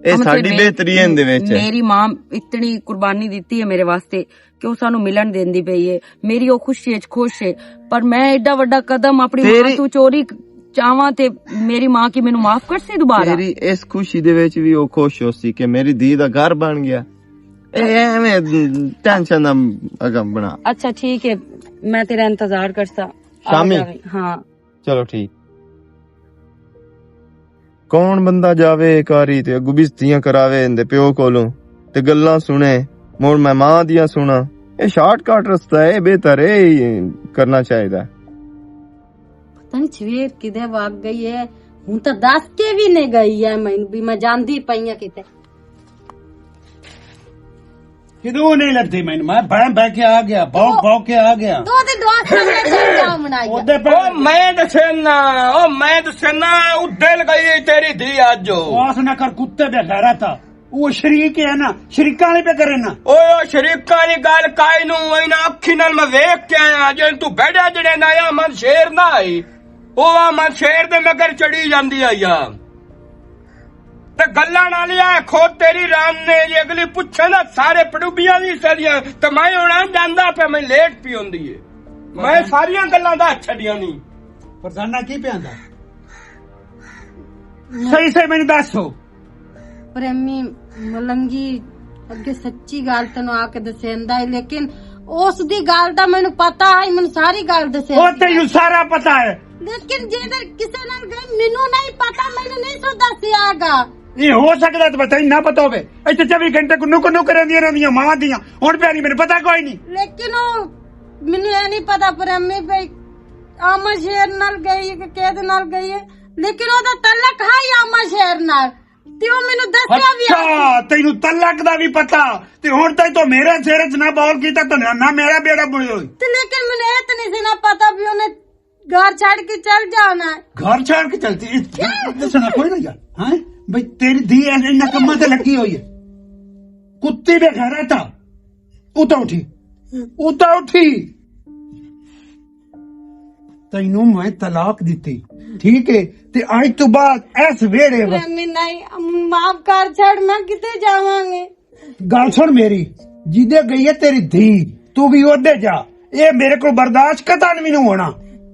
اے ہم ساڈی تے میں، بہتری ہے ان دے وچ۔ میری ماں اتنی قربانی دتی ہے میرے واسطے کہ وہ سانو ملن دیندی پئی ہے، میری وہ خوشی وچ خوش ہے، پر میں ایڈا وڈا قدم اپنی ماں تیری تو چوری چاواں تے میری ماں کی مینوں معاف کر سی دوبارہ؟ تیری اس خوشی دے وچ بھی وہ خوش ہو سی کہ میری دھی دا گھر بن گیا۔ اے ایویں ٹینشن نہ اگم بنا۔ اچھا ٹھیک ہے، میں تیرا انتظار کرسا۔ آ شامی۔ جاویں۔ ہاں۔ چلو ٹھیک۔ کون بندہ جاوے کاری تے اگو بستیاں کراوے اندے پیو کولوں تے گلاں سنے، مڑ میں ماں دیاں سنا؟ اے شارٹ کٹ رستہ ہے، اے بہتر ہے، اے کرنا چاہیدا ہے۔ پتہ نہیں سویر کدے وگ گئی ہے، ہن تاں دس کے بھی نہیں گئی ہے مینوں بھی میں جاندی پئی ہاں کتے۔ کدوں نہیں لگدی مینوں، میں بہ بہ کے آ گیا، بھوک بھوک کے آ گیا۔ دو دے دو سامنے چل جاؤ منائی۔ او دے پہ او میں دسنا، او میں دسنا، او دل گئی تیری دھی اج۔ واس نہ کر کتے بے غیرت۔ او شریک ہے نا، شریکاں نے پہ کرے نا۔ او شریکاں دی گل کائی نوں، انہاں اکھی نال میں ویکھ کے آیا، جے تو بیٹھا جڑے نہ آیا، من شیر نہ آئی۔ او آ من شیر دے مگر چڑھی جاندی آئی آ۔ تے گلاں نال اے خود تیری ران نے جے اگلی پچھے نا سارے پڑوبیاں دی سڑیاں، تے میں ہن جاندا پیا میں لیٹ پی ہوندی ہے۔ میں ساریاں گلاں دا چھڈیاں نہیں۔ پردھانا کی پیا آندا؟ صحیح صحیح مینوں دس ہو۔ پریمی ملنگی اگے سچی گل تینوں آ کے دسیندا ہے، لیکن اس دی گل دا مینوں پتا ہے، مینوں ساری گل دسے۔ او تینوں سارا پتا ہے۔ لیکن جے اگر کسے نال گئی، مینوں نہیں پتا، مینوں نہیں سو دسیا گا۔ یہ ہو سکدا تے پتہ ہی نہ پتا ہوے۔ ایتھے چوبی گھنٹے کو نک نک رہندیاں رہندیاں ماواں دیاں۔ ہن پیاری مینوں پتا کوئی نہیں۔ لیکن او مینوں اے نہیں پتا پر امی بھائی آما شیر نال گئی ہے کہ کہدے نال گئی ہے، لیکن او دا تعلق ہے ہی آما شیر نال۔ تے او مینوں دسیا بھی آ۔ اچھا، تینوں تعلق دا بھی پتا۔ تے ہن تائیں تو میرے سر وچ نہ بول کیتا تو نہ، نہ میرا بیڑا بوئی ہوئی۔ تے لیکن مینوں اے تے نہیں سی نہ پتا بھی انہیں گھر چھڈ کے چل جانا ہے۔ گھر چھڈ کے چلتی، اے دسنا کوئی نہ یار۔ ہاں؟ بھئی تیری دھی ایسے انہاں کماں تے لگی ہوئی ہے۔ کتی بے غیرت آ۔ اتا اٹھی۔ اتا اٹھی۔ تینوں میں طلاق دتی۔ ٹھیک ہے؟ تے اج تو بعد اس ویڑے وچ پریمی نہیں، معاف کر چھڈ، میں کتے جاواں گے؟ گل سن میری، جدے گئی ہے تیری دھی، تو بھی اودے جا۔ اے میرے کو برداشت قطعاً بھی نہیں ہونا۔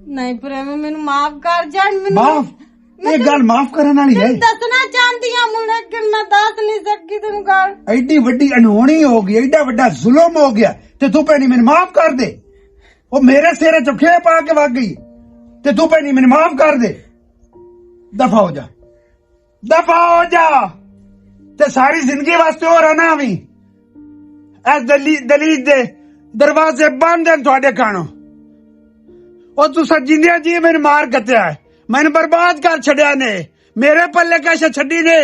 نہیں پریمی، مینوں معاف کر جان، مینوں معاف؟ میں اے گل معاف کرن والی ہے؟ دسنا چاہندی ہاں، لیکن میں دس نہیں سکی تینوں گل۔ ایڈی وڈی انہونی ہو گئی، ایڈا وڈا ظلم ہو گیا، تے تو پہلی مینوں معاف کر دے۔ او میرے سر چ کھے پا کے وگ گئی، تے تو پہلی مینوں معاف کر دے۔ دفع ہو جا۔ دفع ہو جا۔ تے ساری زندگی واسطے ہو رہنا وی۔ اے دلی-، دلیج دے دروازے بند ہیں تہاڈے کانوں۔ او تساں جیندیاں جی مینوں مار گتیا ہے، مینوں برباد کر چھڈیا نے، میرے پلے کیسے چھڈی نے،